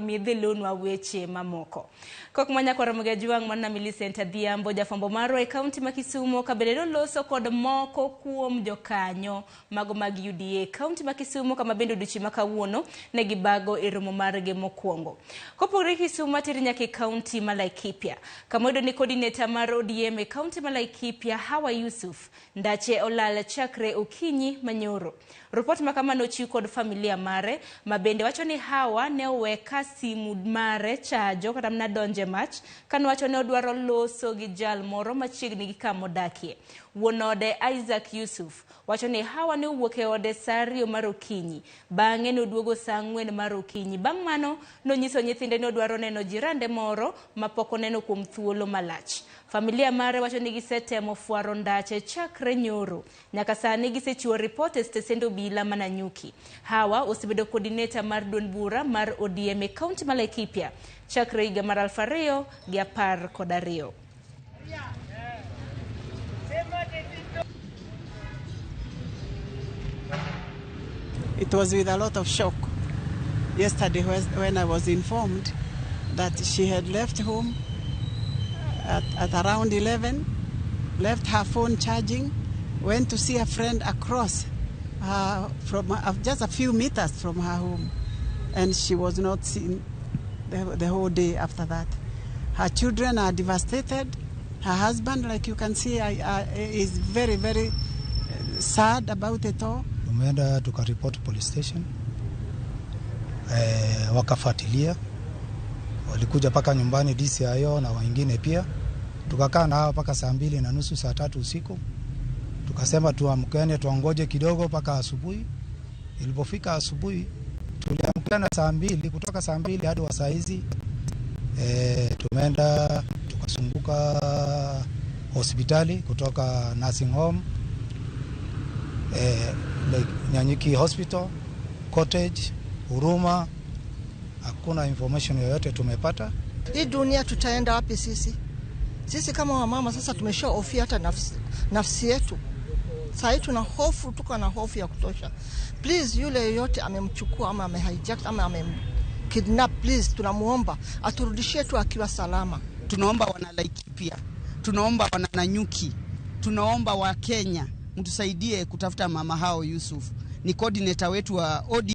mi idhi lunwa weche mamoko. Kok ma nyakwar Ramogi Ajwang' mana Millicent Adhiambo jafwambo marwa e kaunti ma Kisumo ka bende noloso kod moko kuom jokanyo mago mag UDA kaunti ma Kisumo kama bende odiochieng' ma kawuono ne gibago e romo margi mokwongo. Kopogore gi Kisumo ateri nyaka e kaunti ma Laikipia kama oyudo ni coordinator mar ODM e kaunti ma Laikipia Hawa Yusuf ndache olal chakre okinyi manyoro. Ripot ma kama nochiw kod familia mare ma bende wacho ni Hawa ne owe ka simu mare chajo kata mana donje mach kanowacho ni odwaro loso gi jal moro machiegni gi kama odakie. Wuon ode Isaac Yusuf wacho ni Hawa ne owuok e ode saa 2 mar okinyi. Bang'e noduogo saa 4 mar okinyi. Bang' mano nonyiso nyithinde ni odwaro neno jirande moro ma pok oneno kuom thuolo malach. Familia mare wacho ni gisetemo fwaro ndache chakre nyoro. Nyaka sani gisechiwo ripot e stesend obila ma Nanyuki. Hawa osebedo coordinator mar duond bura mar ODM e kaunti ma Laikipia chakre higa mar 2012. It was with a lot of shock yesterday when I was informed that she had left home at around 11, left her phone charging, went to see a friend across from just a few meters from her home, and she was not seen the whole day after that. Her children are devastated. Her husband, like you can see, is very, very sad about it all. Tumeenda tukaripoti police station, wakafuatilia, walikuja paka nyumbani DCIO na wengine pia. Tukakaa na hao paka saa 2:30, saa 3 usiku. Tukasema tuamkene tuangoje kidogo paka asubuhi. Ilipofika asubuhi tuliamkana saa 2, kutoka saa 2 hadi wa saa hizi. Tumeenda tukasunguka hospitali kutoka nursing home, like Nanyuki Hospital, Cottage, Huruma. Hakuna information yoyote tumepata. Hii dunia tutaenda wapi sisi? Sisi kama wamama sasa tumeshahofia hata nafsi yetu. Sasa hii tuna hofu, tuko na hofu ya kutosha. Please, yule yeyote amemchukua ama amehijack ama amemkidnap, please tunamuomba aturudishie tu akiwa salama. Tunaomba wana Laikipia, tunaomba wana Nanyuki, tunaomba wa Kenya mtusaidie kutafuta mama hao Yusuf. Ni coordinator wetu wa ODM.